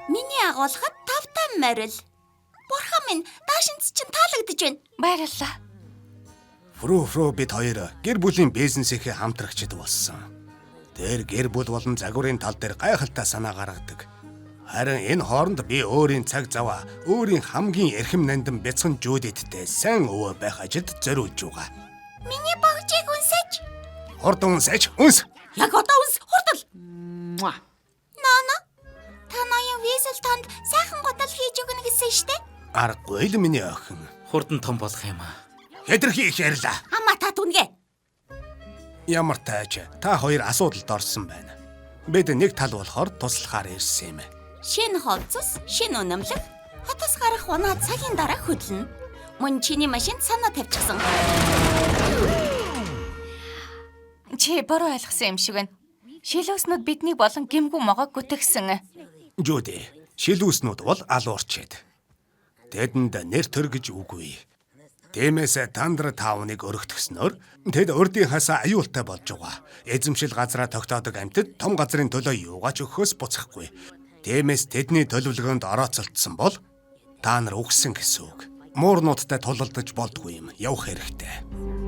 Миний агуулхад тавтан морил. Бурхан минь, даашинз чинь таалагдж байна. Баярлалаа. Фрү фрү бид хоёр гэр бүлийн бизнесийнхээ хамтрагчид болсон. Тэр гэр бүл болон загварын тал дээр гайхалтай санаа гаргадаг. Харин энэ хооронд би өөрийн цаг заваа өөрийн хамгийн эрхэм нандин бяцхан Жудиттэй сайн өвөө байх ажилд зориулж байгаа. Миний богжийг үнсэж. Хурдан үнсэж үнс. Яг одоо үнс, хурдал. Нана, та ноён Визел танд сайхан гутал хийж өгнө гэсэн штэ. Аргагүй л миний охин. Хурдан том болох юм аа. Хэтэрхий их ярьлаа. Амаа та түнгээ. Ямар тайч та хоёр асуудалд орсон байна. Бид нэг тал болохоор туслахаар ирсэн юм. Шинэ хувцас, шинэ үнэмлэх. Хотоос гарах унаа цагийн дараа хөдлөнө. Мөн чиний машинд санаа тавьчихсан. Чи буруу ойлгосон юм шиг байна. Шилүүснүүд биднийг болон гимгүү могоог гүтгсэн. Жүди, шилүүснүүд бол алуурчид. Тэдэнд нэр төр гэж үгүй. Тиймээс Тандра тауныг өргөтгснөөр тэд урдынхаасаа аюултай болж байгаа. Эзэмшил газраа тогтоодог амьтад том газрын төлөө юугаач өгөхөөс буцахгүй. Тиймээс тэдний төлөвлөгөөнд орооцолдсон бол та нар үгсэн гэсэн үг. Муурнуудтай тулалдаж болдгүй юм. Явах хэрэгтэй.